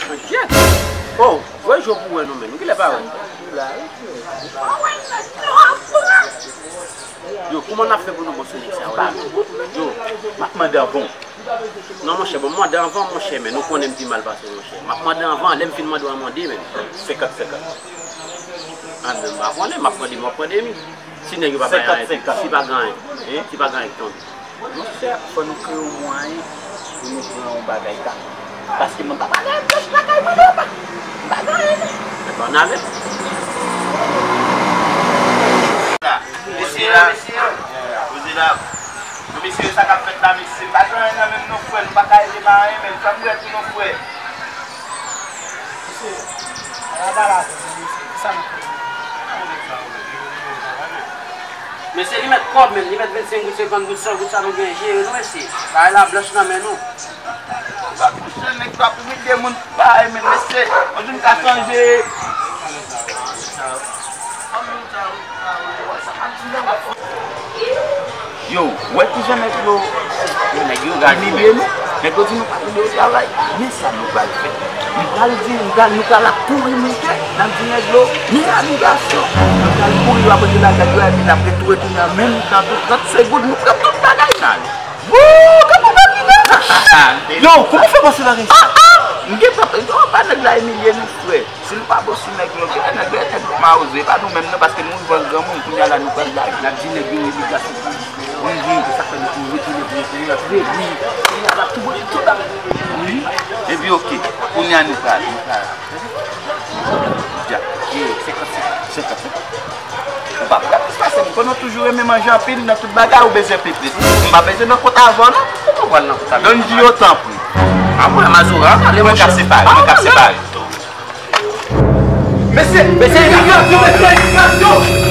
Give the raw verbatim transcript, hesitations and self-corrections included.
Monchè! Oh, voye jwe pou wè nou menm. Kilè pa wè? Yo, kòman n ap fè pou nou bon sou nèg sa yo la menm? Yo, m ap mande anvan w. Non, monchè, bon, m mande anvan, monchè, men nou konnen m pi mal pase w, monchè. M ap mande anvan, lè m fin mande w an mande, men. Senkant senkant. Ah, men m pa konnen, m ap pran de m, w ap pran de m. Si nèg yo pa bay anyen, si pa gen anyen, si pa gen anyen k tonbe. Monchè, fò nou kreye yon mwayen pou nou pran yon bagay kanmenm. Paske mwen pa pale anplis lakay mwen non, pa. M pa gen anyen non. Ebyen, ann ale. Mesye, mesye, poze la. Mesye, sa k ap fèt la, mesye? M pa gen anyen nan men m non, frè. Nou pa ka ede m a anyen, men fè m wè tou non, frè. Mesye, ala bala avè w, mesye. Kisa nou fè? Mesye, li mèt kòb menm, li mèt vennsenk goud, senkant goud, san goud, sa nou gen, jere nou, mesye. Bagay la blanch nan men nou. Sa kouche, nèg pa pou mete moun parèy menm, mesye. Yon jou m ka sonje. Yo, wè kijan nèg yo, yo, nèg yo imilye nou. Nèg yo di nou pa tande yo travay. Men sa nou pral fè. Nou pral di, nou pral, nou pral ap kouri moute, n ap di nèg yo, men amigasyon. Nou pral kouri, yo ap rete lakay yo, epi n ap tou retounen an menm tan, tou trant segonn, nou pran tout bagay n ale. Woo, gade yon bagay la. Yo, kòman fè pase bagay sa? Ah, ah! M gen pa, yo, pa nèg la imilye nou, frè. Si nou pa bon sou nèg yo, gen nèg yo, nèg yo mawouze, e pa nou menm non, paske nou rive an granmoun, kounye a la nou pral lage. N ap di nèg yo imigrasyon pou wi, wi, se sa k fè nou pou retounen, pou retounen, antre, wi. Kounye a la tou bon, tout la. Wi. Epi oke, kounye a nou pral, nou pral. Dja, e, senkant senkant. Senkant senkant. Ou pa pran plis pase m, konnen w toujou renmen manje anpil nan tout bagay, ou bezwen pipit. M pa bezwen nan kont avè w non. Ou pa pral nan kont avè m. Donn di yo tanpri. A mwen, Mazora, ale mwen ka separe, mwen ka separe. Mesye, mesye, imigrasyon, mesye, imigrasyon!